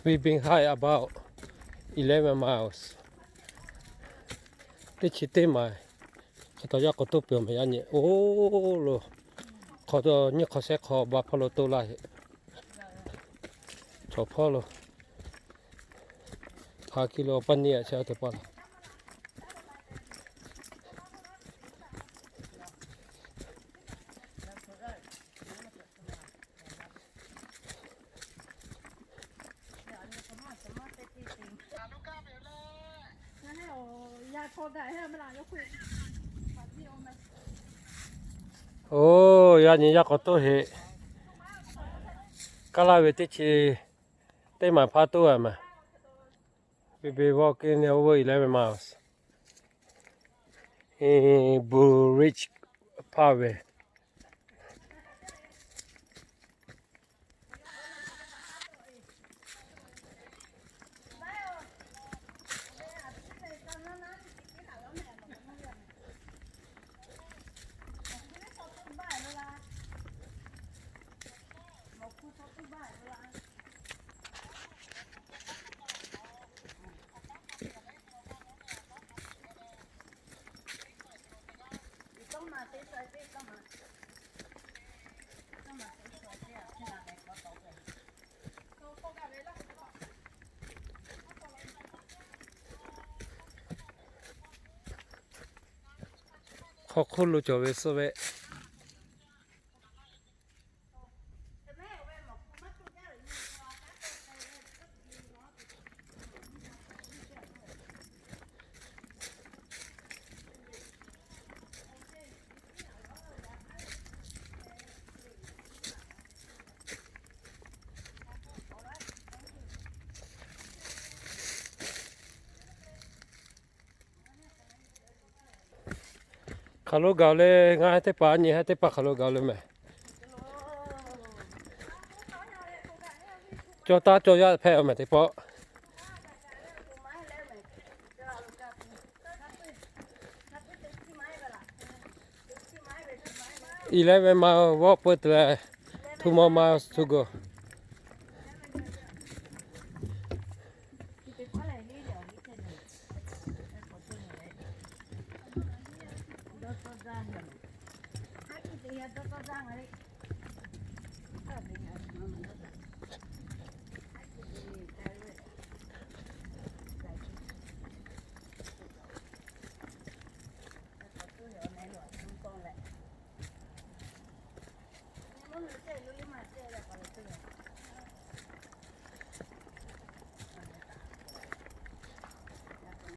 We've been high about eleven miles. Teˇ chi teˇ maˍ, hk'e taw yaˇ k'awꞈ toˇ peuˬ maˬ yaˇ nyi. Oˇ lo, hk'aw nyiˇ hk'aw shehˉ hk'aw ba hpawˇ lo toˇ laˇ heˆ. Chaw hpawˇ lo, ha ki lo paˇ nyi a chehˇ teˇ pawˆ la. Oˇ, yaˇ nyi yaˇ k'awꞈ toˇ heˆ. Kaˇ laˇ ve teˇ chi teˇ maˍ hpaˇ toˇ a maˬ. We've been walking over eleven miles in Blue Ridge Parkway. Hk'aw hk'oˆ lo cawˬ ve suh ve. Hk'aˬ lo gaˬ le, ngaˬ hui teˇ hpaˍ, nyi hui teˇ hpaˍ hk'aˬ lo gaˬ le mehˬ. Cawˇ taˉ cawˇ yaˇ hpehꞈ a mehˬ teˇ pawˆ. Eleven mile walk peuˬ te leh, two more miles to go.